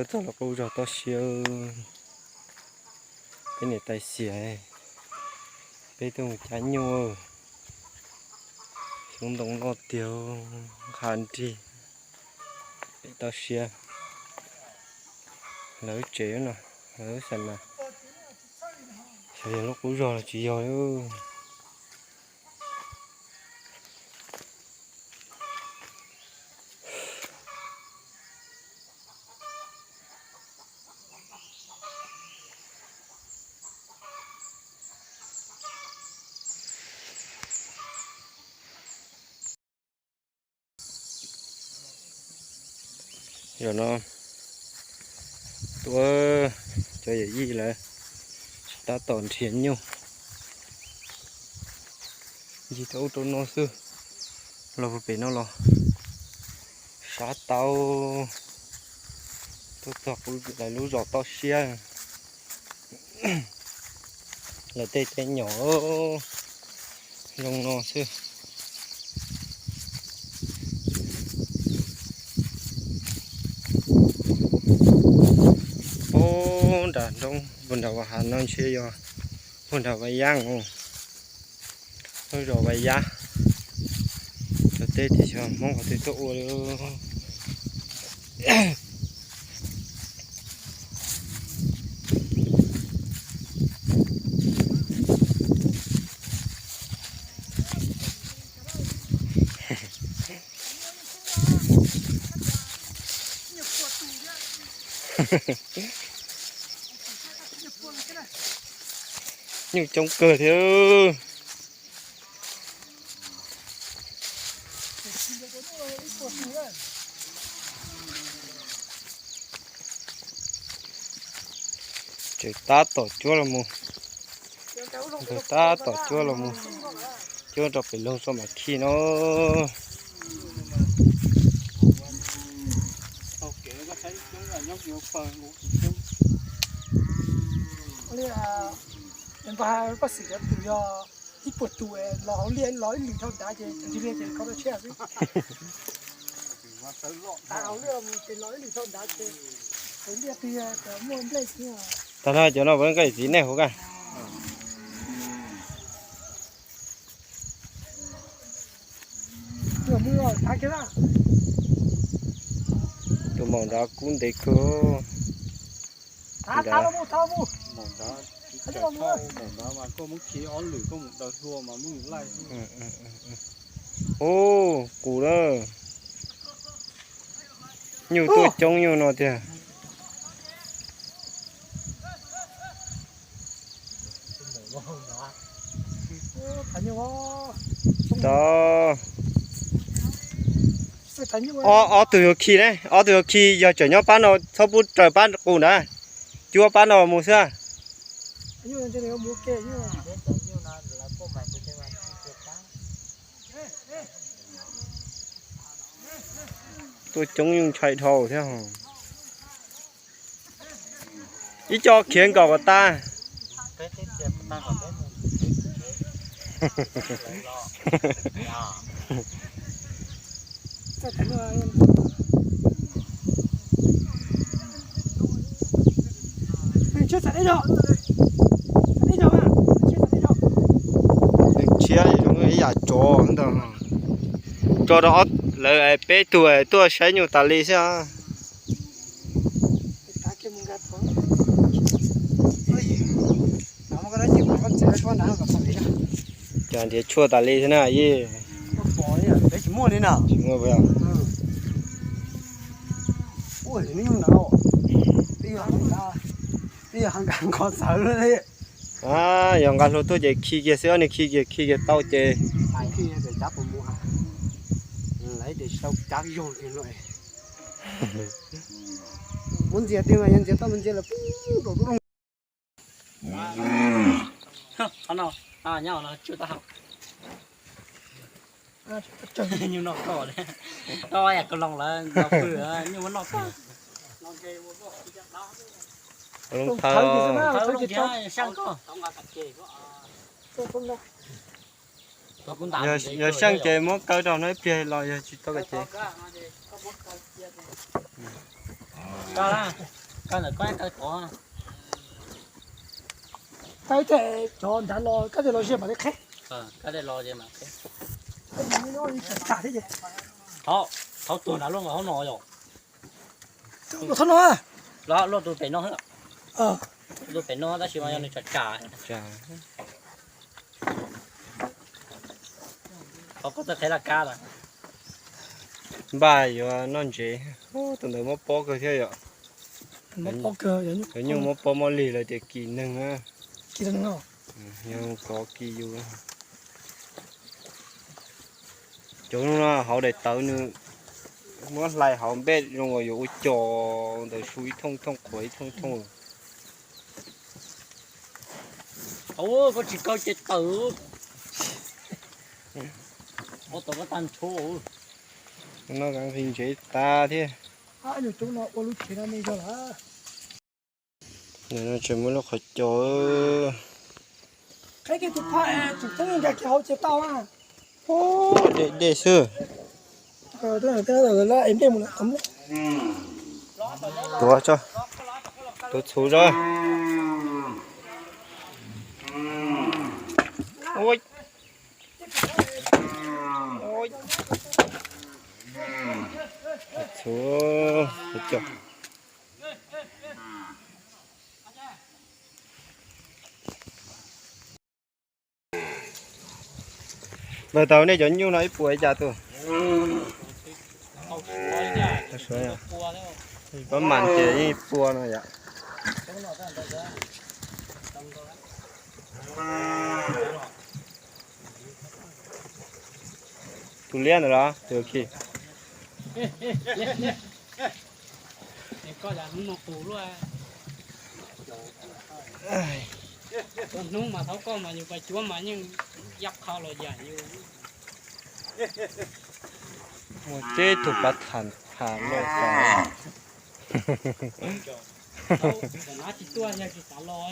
Txog lawv qub zos toj siab, peb niam tais xiam, peb tuaj mus cav nyuj, xyoob ntoo loj tiag, nqha nrig, pem toj siab. Lawv tsev no, lawv xav mas, xyov yog lub qub zos los tsis yog. Zaum no tuaj cov yawm yij lawv tab tom nrhiav nyuj, ncig rau ub rau no xwb. Los pem no los sab tau, tuaj txog lawv lub zos toj siab. Lawv tej teb nyom zoo no xwb. Puag nram nroo, puag nram Vaj Hav no ntshe yog puag nram Vaj Yaj, lub zos Vaj Yaj. Cov teb tias xyov Hmoob qhov twg tuaj ua li. Nyuj coob kawg thiab. Tseem tab tom cuab los mus, tab tom cuab los mus, cuab rau pem loog tso mam khi no. Paj xwm cov tus yog ib puas tus los hauv liaj los ib lwm dhau nrad ces tus liaj ces kho rau tshiab xwb. Hauv liaj mus ces los ib lwm dhau nrad ces hauv liaj twg muaj nplej xwb. Tag no cov no puas nqaij txiv nej hauv kaj? Tus maum nrad kub ntev kawg. Ub, qus na. Nyuj tuaj coob nyuj no tiag. Tsis tau. Ob, ob tug yuav khi ne, ob tug yuav khi yog tseem nyob pab no txhob pub raws pab qus ntawd, cuab pab no mus xwb. Tuaj coob nyuj ntshai dhau thiab. Ib co khiav nkaum kom tas. Ntshiab zoo ib yam tsov ntag. Tso rau lawv peb tug tuaj saib nyuj tas li xwb. Cov nrhiav tshuaj tas li xwb na yij. Tsis muaj li na. Yog nqa hlua tuaj ces khi kiag xwb, ob niag khi kiag, khi kiag tau ces. Muab ntxias tiag mas yog ntxias tau mas ntxias lawm pub rau lub loog. Nyuj noj koj, koj yam koj loo lawm, nyuj muab noj koj. Loo thawj. Yog seej ces muab kaw rau no ib pliag los yog tsis tau ces. Kab, kab ntawm koj, kab tod. Kab ib teg cov nrad los, kab teg los ze mam li qheb. Kab teg los ze mam qheb. Tsam thiab ces. Thaub, thaub tuag nrad luaj nkaus hauv no yom. Thaub no. Luaj tus pem no. Tus pem no tab sis mas yog nws tsam tsam. Qhov koj txawj qheb laj kab mas. Npaj yuav noj ntsev. Tus ntawd muab pob kawg thiab yom. Cov nyuj muab pob muab lig lawv tias kis neeg na. Yog kov kis yus. Cov no hauv daim tawv nws muab hlais hauv npej zoo uas yuav ua cos ntawd su ib thooj thooj qhuav ib thooj thooj. Koj tsis kaw ces tawm. Ua tau koj tag nrho. No nqhis ntsev tas thiab. Tseem muaj lub qhov cos. Dej dej xwb. Tuav tso, tuav txhuv tso. Txhuv, txhuv cos. Lawv tau nej cov nyuj no ib puas li cas tus? Pab mas ces ib puas no yom. Tus liab ntawd los tus khi. Hnub mas thaum koj mas yus pais cuab mas yeej yaj qha los yam yus. Muaj teb tug pav tham tham loj tas. Tsis tuaj yog tsis xav los.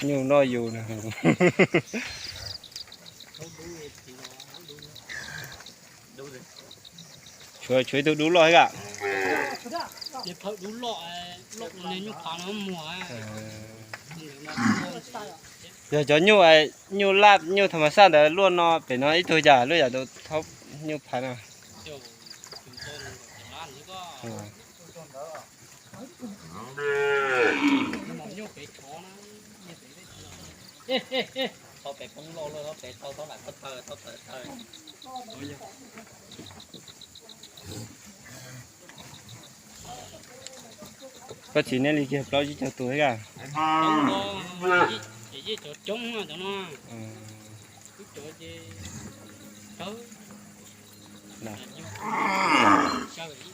Nyuj noj yus na. Tshuav, tshuav ib tug dub loj thiab. Yog cov nyuj, nyuj laj nyuj tham mas xaj ntawd luaj no pem no ib tug yam luaj yam tus thaub nyuj phav no. Koj txiv nej li kiag plaub tsib caug tus thiab.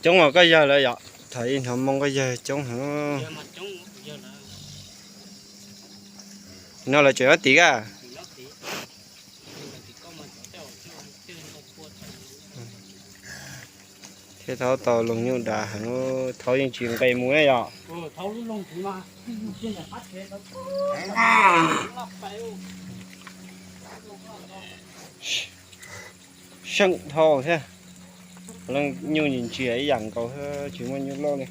Coob os, koj yawg lawm yom, thaum ib hnov moo koj yawg coob heev. No lawv tseem nyob tim koj. Thiab thaub tau loog nyuj dav heev, thaub yeej tsis nqes mus ne yom. Seej dhau thiab. Leej nyuj ntsia ib yam nkaus thiab, tsis muaj nyuj loj li.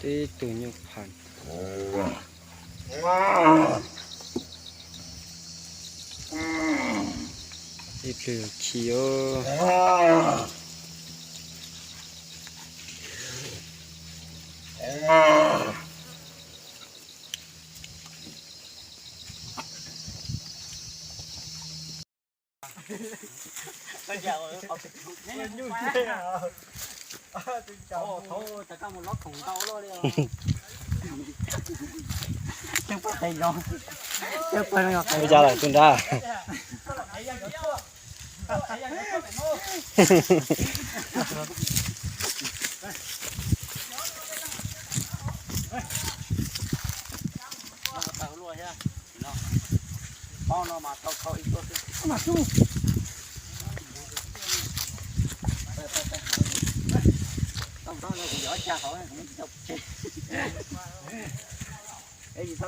Tib tug nyuj phav. Ib pliag khi os. Ua cas lawm tus nrad?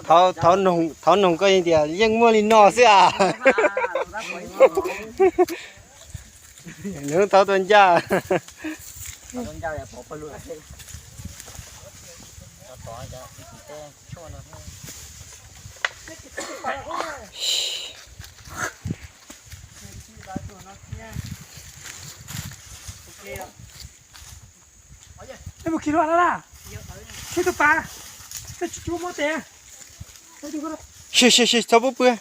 Thov, thov noog koj tias yeej muaj li no xwb as. Nws thov tua ncaj. Mus khi lua na, khi tus pas, tsis muab tes. Sis sis sis, txhob pub pw.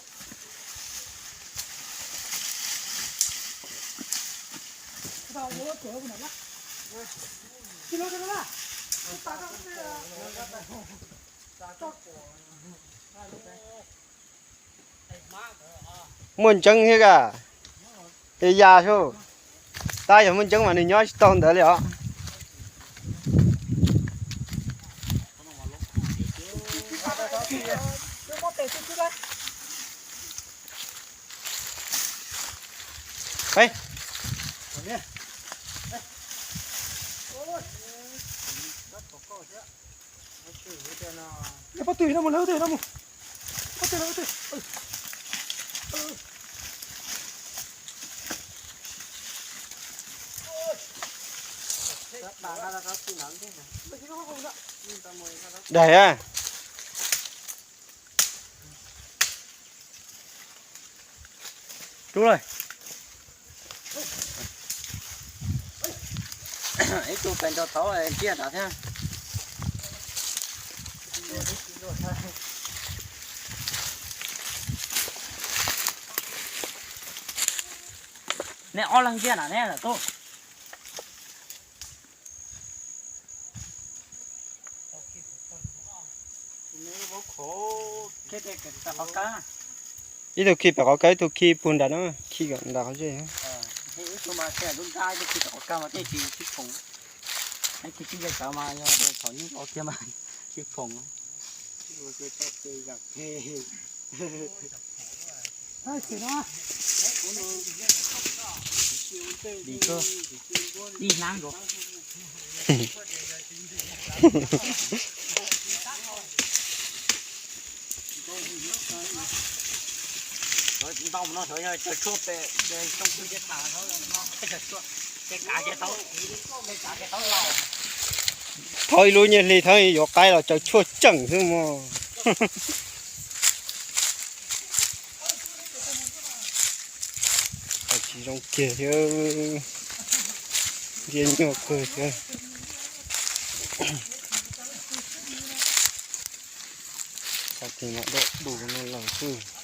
Muaj ntseeb thiab a, es ya sub, tab yog muaj ntseeb mas nws nyob tsis tau ntawd li os. Pob tw no mus, lawv pob tw no mus, pob tw no, pob tw. Daim a. Rub lawm. Ib tug pes nrog thaud ntsia nrad thiab. Neb ob leeg ntsia nrad neb lawm tub. Ib tug khi pem qhov kawg, ib tug khi puag nram no, khi nram qhov zej. Ib hnab nkaus. Ntau no sawv yog caws tshuaj pem, xyoo twg thiaj tas, caws tshuaj, tej kav ces tau, tej kav ces tau laus. Thauj ib lub nyiaj hli thauj yuav qaib los caws tshuaj tseem xwb mog. Tsis zoo kiag thiab, ntiab nyuaj kawg thiab. Tag kis mam doj du no lawm xwb.